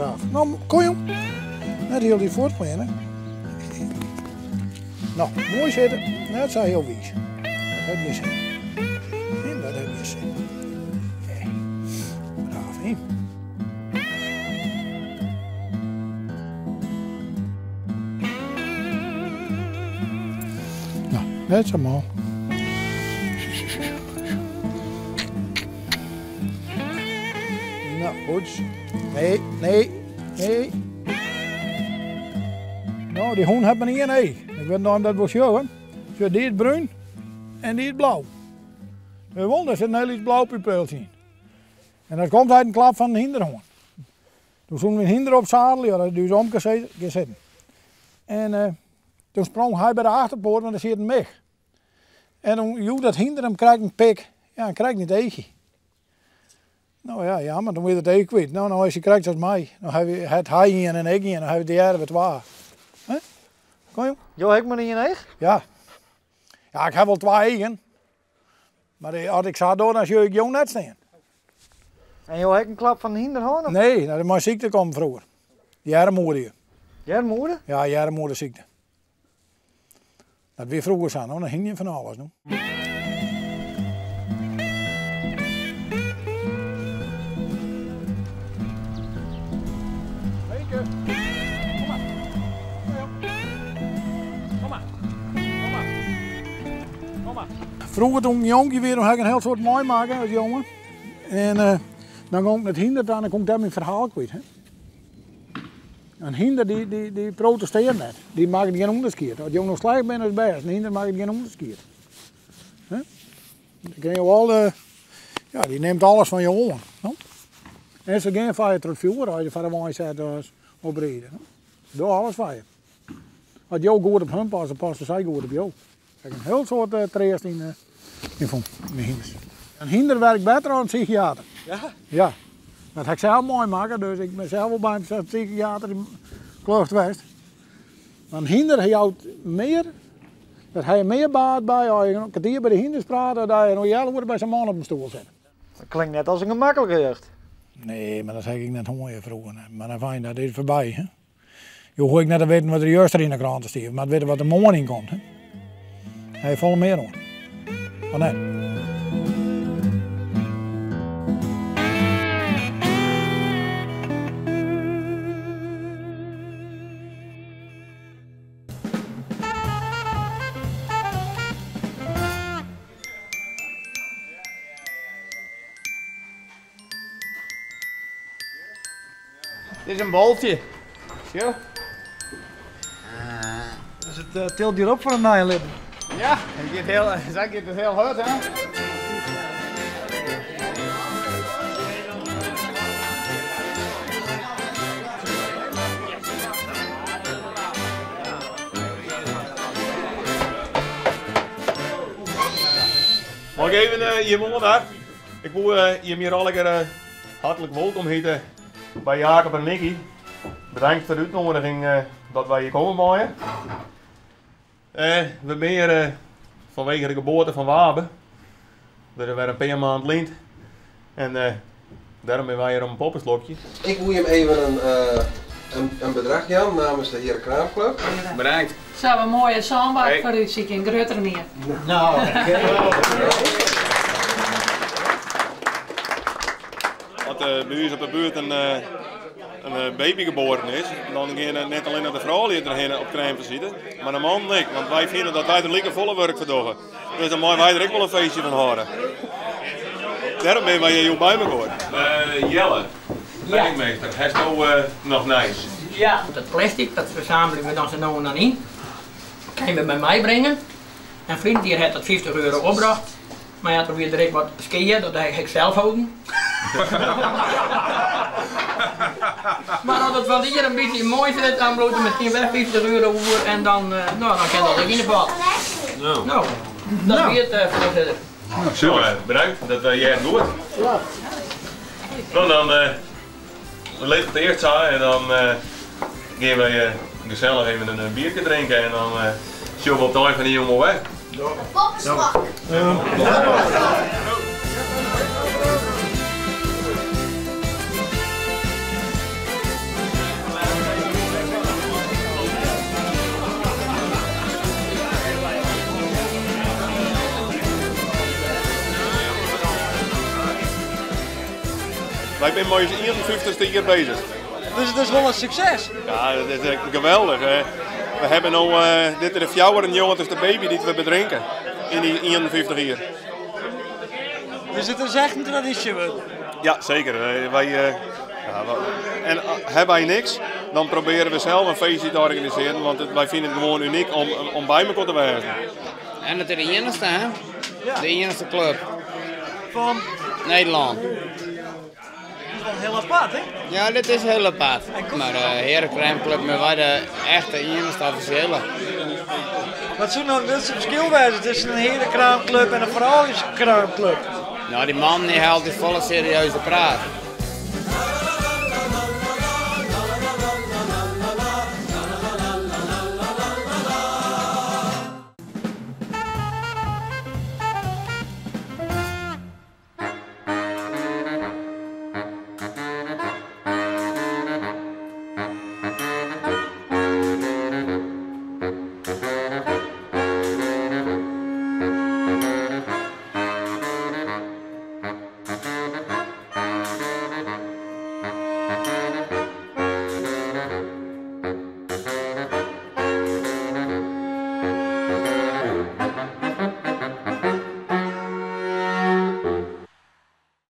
Braaf. No, kom jong. Net hiel dy fuortfleane. No, moai sitte. Net sa hiel wiis. Dat hat gjin sin. En dat hat gjin sin. Nee. Braaf, hè? No, net sa mal. No, goed. Nee, nee, nee. No, dy hûn hat mar ien each. Ik wit net oft dat wol sjogge. Sjoch, dy is brún en dy is blau. Wy wol, der sit in hiel lyts blau pupiltsje yn. En dat komt uit in klap fan in hynder hân. Doe soenen we in hynder opsadelje, dat hie ús omke sitten. En toen sprong hy by de achterpoat, want der siet in mich. En toen joech dat hynder him krekt in pik, ja, en krekt yn it eachje. No ja, jammer, toen wie er it each kwyt. No, no is hy krekt as my. No hat hy ien en ik ien, no ha we tegearre wer twa. Hè? Kom jong. Jo ha ek mar ien each? Ja. Ja, ik ha wol twa eagen. Mar as ik sa doch, dan sjoch ik jo net stean. En jo ha ek in klap fan in hynder hân? Nee, dat is mei sykte kommen froeger. Earmoede. Earmoede? Ja, earmoedesykte. Dat wie froeger sa, no, dan hingje fan alles. No. Minke, kom mar. Kom mar. Kom mar. Kom mar. Froeger toen ik jonkje wie, toen ha ik in hiel soad meimakke as jonge. En uh, dan gong ik nei it hynder ta en dan kon ik dêr myn ferhaal kwyt. Hè. In hynder dy, dy, dy protestearret net. Dy makket gjin ûnderskied. As jo no slecht binne, is bêst. In hynder makket gjin ûnderskied. Hè? Dan kin jo al, ja, dy nimt alles fan jo oan. No? En se gean foar je troch it fjoer as je foar de wein sette as opride. No? Se dogge alles foar je. As jo goed op hun passe, passe sy goed op jo. Dêr ha ik in hiel soad treast yn fûn, yn de hynders. In hynder werkt better as in psychiater. Ja? Ja. Dat ha ik sels meimakke, dus ik bin sels wol by in psychiater yn klucht west. Mar in hynder jout mear, dêr ha je mear baat by as je in kertier by de hynders prate as dat je in healoere by sa'n man op in stoel sitte. Dat klinkt net as in gemaklike jeugd. Nee, mar dat ha ik net hân froeger. Mar afijn, dat is foarby. Hè? Jo hoege ek net te witten wat der juster yn de krante stiet, mar witte wat der moarn yn komt. Hè? Dêr ha je folle mear oan. Of net? Dit is in boltsje. Sjoch. Dus it eh, tilt hjir op foar in nije libben. Ja, het giet hiel, sa giet it hiel hurd, hè? Mag ik even uh, jim oandacht? Ik woe uh, jim hjir allegear hartlik wolkom hite by Jacob en Nicky. Bedankt foar de útnoadiging dat wy hjir komme meie. We binne hjir fanwege de geboarte fan Wabe. Dat is wer in pear maand lyn. En dêrom binne wy hjir om in poppeslokje. Ik woe jim even in bedrach jaan namens de Heare Kraamclub. Bedankt. Sa, wat moaie sânbak foar ús, ik kin grutter nea. No, As by ús op de buert in baby geboren is, dan geane net allinnich de froulju derhinne op kreamfisite, mar de mannen ek. Want wy fine dat wy der like folle wurk foar dogge. Dus dan meie wy der ek wol in feestje fan hâlde. Dêrom binne wy hjir jûn by mekoar. Jelle, penningmeester, hasto noch nijs? Ja, dat plastic dat fersamelje we dan sa no en dan yn. Kinne we by my bringe. En ferline jier hat dat 50 euro opbrocht. Mar ja, toen wie der ek wat skea, dat ha ik sels holden. Mar as it fan 't jier in bytsje moai sit, dan bliuwt der miskien wer 50 euro oer en dan, no, dan kin dat ek yn de pot. No, dat wie it, foarsitter. Super, bedankt. Dat heart goed. No, dan lit it earst sa en dan gean wy gesellich even in bierke drinke en dan sjogge we op it ein fan de jûn wol wer. Poppeslok. Wy binne mei ús 51ste jier bezich. Dus it is wol in sukses? Ja, dat is geweldich. We hawwe no, dit is de fjouwerennjoggentichste baby dy't we bedrinke yn dy 51 jier. Dus it is echt in tradysje wurden? Ja, seker. Wy, ja, en hawwe wy niks, dan probearje we sels in feestje te organisearjen, want wy fine it gewoan unyk om by mekoar te wêzen. En it is de iennichste, hè? De iennichste klup. Fan? Nederlân. Dat is wol hiel apart, hè? Ja, dit is hiel apart. Mar de Hearekreamklup binne wy de echte iennichste offisjele. Wat soe no it grutste ferskil wêze tusken in hearekraamklup en in frouljuskraamklup? No, dy mannen dy ha altyd folle serieuzer praat.